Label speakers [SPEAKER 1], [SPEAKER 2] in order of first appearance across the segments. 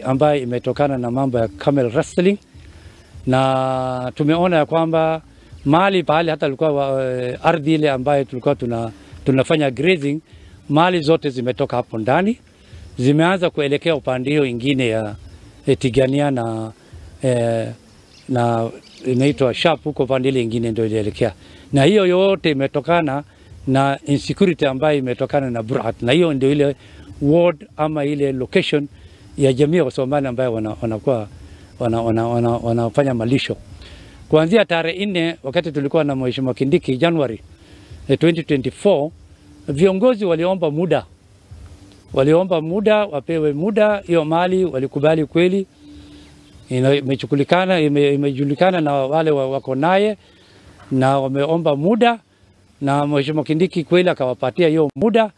[SPEAKER 1] Ambayo imetokana na mambo ya camel rustling, na tumeona ya kwamba mali pahali hata ilikuwa ardhi ile ambayo tulikuwa tunafanya grazing, mali zote zimetoka hapo ndani, zimeanza kuelekea upande hiyo ingine ya Tigania na inaitwa Sharp, huko upande ile ingine ndio ilielekea. Na hiyo yote imetokana na insecurity ambayo imetokana na Burhat, na hiyo ndio ile ward ama ile location ya jamii ya Somali ambayo wanakuwa wanafanya malisho. Kuanzia tarehe 4 wakati tulikuwa na Mheshimiwa Kindiki January 2024, viongozi waliomba muda. Waliomba muda, wapewe muda, hiyo mali walikubali kweli. Imechukulikana, imejulikana na wale wako naye, na wameomba muda, na Mheshimiwa Kindiki kweli akawapatia hiyo muda.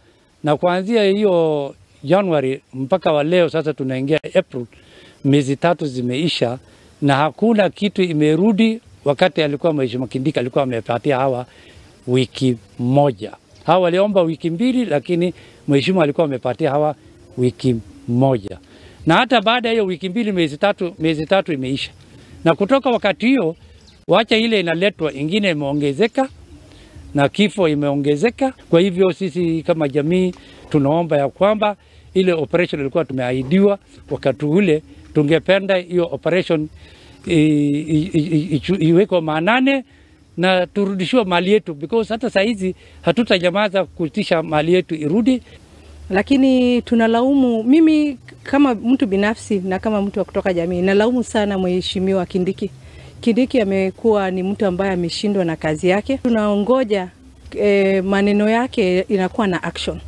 [SPEAKER 1] Na kuanzia hiyo January mpaka wa leo sasa tunaingia April, miezi 3 zimeisha na hakuna kitu imerudi. Wakati alikuwa Mheshimiwa Kindiki alikuwa amepatia hawa wiki 1. Hawa waliomba wiki 2, lakini Mheshimiwa alikuwa amepatia hawa wiki 1. Na hata baada ya hiyo wiki 2, miezi 3 imeisha. Na kutoka wakati hiyo, wacha ile inaletwa ingine imeongezeka na kifo imeongezeka. Kwa hivyo sisi kama jamii tunaomba ya kwamba ile operation ilikuwa tumeahidiwa wakati ule, tungependa hiyo operation iwekwe maanane na turudishiwe mali yetu, because hata saa hizi hatutajamaza kuitisha mali yetu irudi.
[SPEAKER 2] Lakini tunalaumu, mimi kama mtu binafsi na kama mtu wa kutoka jamii, nalaumu sana Mheshimiwa Kindiki. Kindiki amekuwa ni mtu ambaye ameshindwa na kazi yake. Tunaongoja maneno yake inakuwa na action.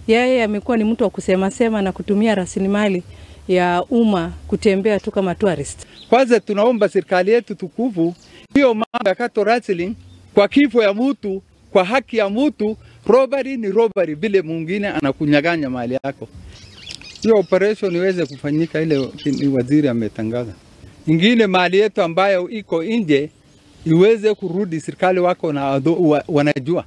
[SPEAKER 2] Yeye amekuwa ni mtu wa kusema sema na kutumia rasilimali ya umma kutembea tu kama tourist.
[SPEAKER 3] Kwanza tunaomba serikali yetu tukufu, hiyo mambo ya cattle rustling, kwa kifo ya mtu, kwa haki ya mtu, robbery ni robbery, vile mwingine anakunyang'anya mali yako. Hiyo operation iweze kufanyika ile waziri ametangaza. Ingine mali yetu ambayo iko nje iweze kurudi, serikali wako na wanajua.